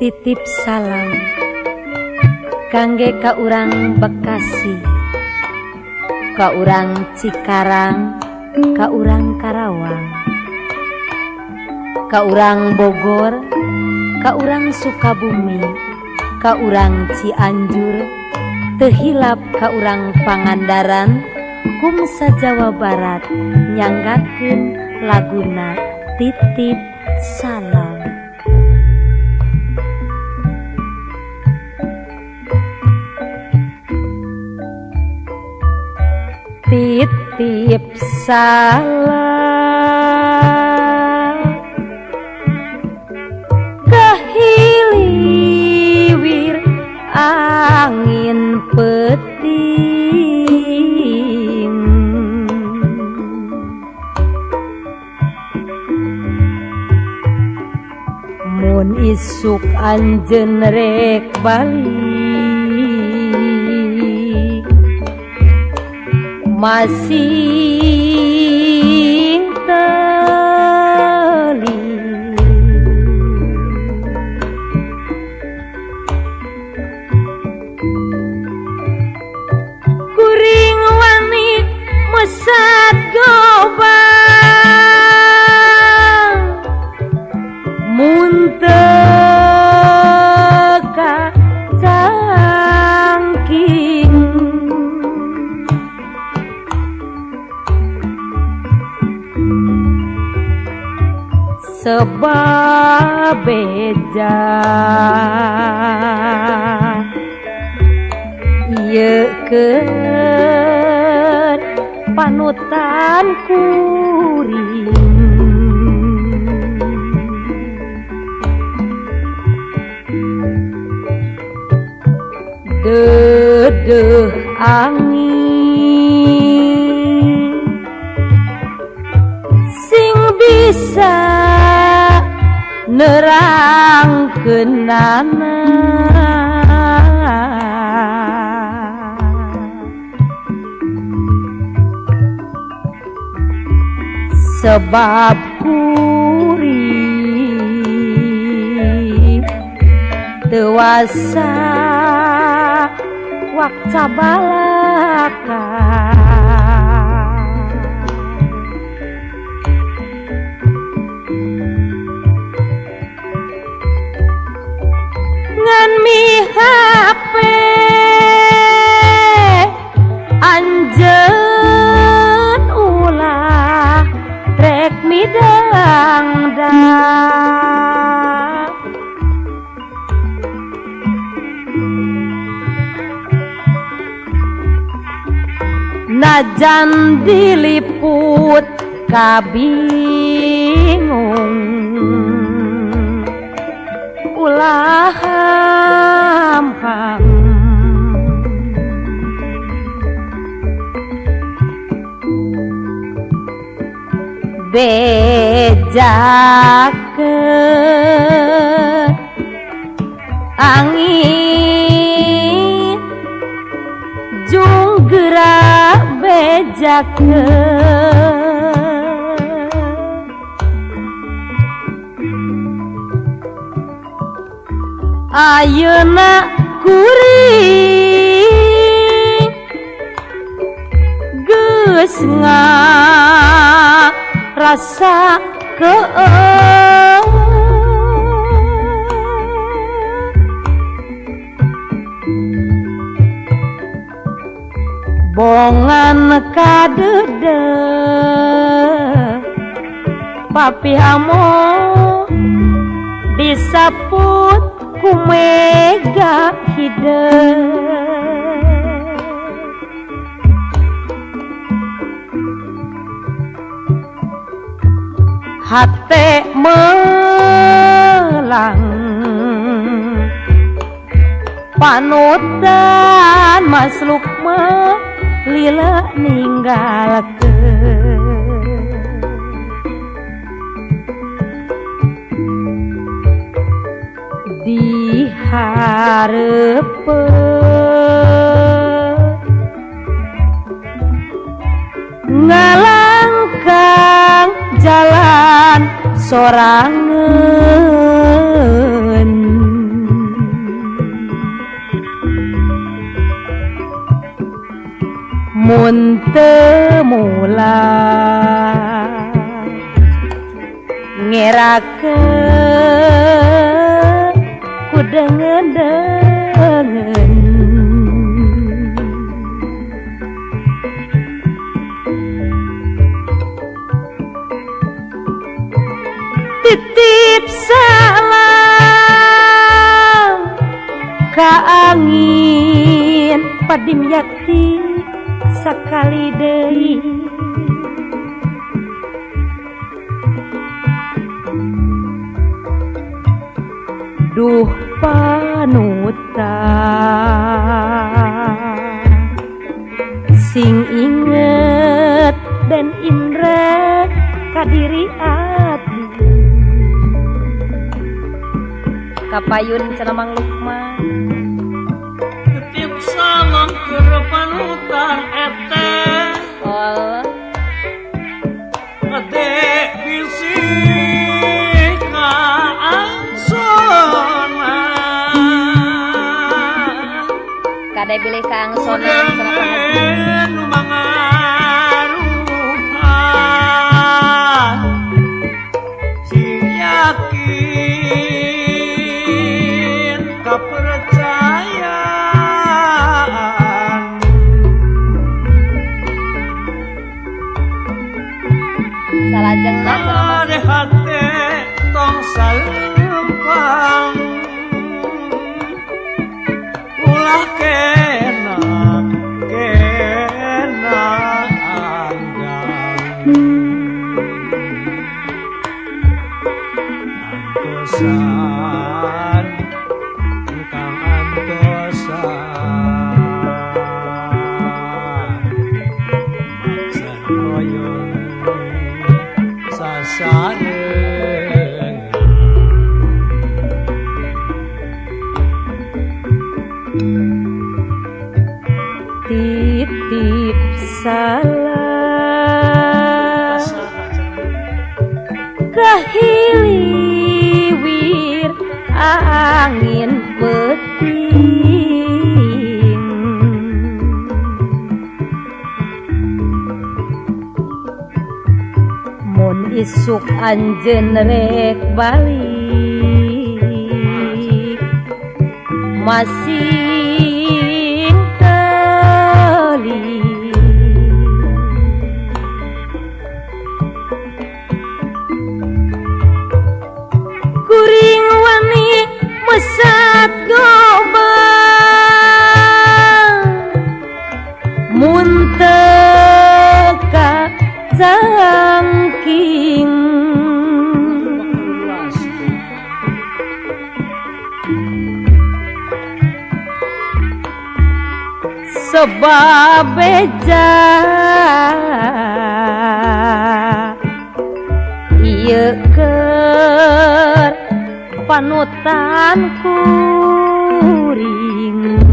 Titip salam kangge ka urang Bekasi, ka urang Cikarang, ka urang Karawang, ka urang Bogor, ka urang Sukabumi, ka urang Cianjur, teu hilap ka urang Pangandaran, kumsa Jawa Barat nyanggakeun laguna Titip Salam. Titip salam kahiliwir angin peuting, mun isuk anjeun rek balik masing teli, kuring wani mesat gobang mun teu ka cangking, sebab beja ieu keur panutan kuring. Deudeuh angin sing bisa nerangkeunana, sebab kuring teu wasa wakca balaka. Ngan mihape anjeun ulah rek midangdang, najan diliput kabingung ulah hampang. Bejakeun angin jung gerak bejakeun, ayeuna kuring geus ngarasa keung, bongan kadeudeuh papihamu disaput ku mega hideung. Hate melang panutan Mas Lukman lila ninggalkeun. Di hareupeun ngalangkang jalan sorangan. Mun teu mulang ngerakeun ku deungeun-deungeun. Titip salam ka angin padim yakti sakali deui. Duh panutan sing inget dan indra kadiri abdi. Kapayun cenah Mang Lukman. Titip salam keur panutan eteh. Oh. Ade bisi kaangsona. Kade bilih kaangsona cenah Pak Haji. Nu mangaruhan sing yakin kapercayaan. Salajengna cenah Kade hate tong salempang ulah kena kena anggang antosan kang antosan maksa hoyong sasarengan. Titip salam kahiliwir angin peuting. Mun isuk anjeun rek balik masing teli. Kuring wani mesat gobang mun teu ka cangking. Sebab beja ieu keur panutan kuring.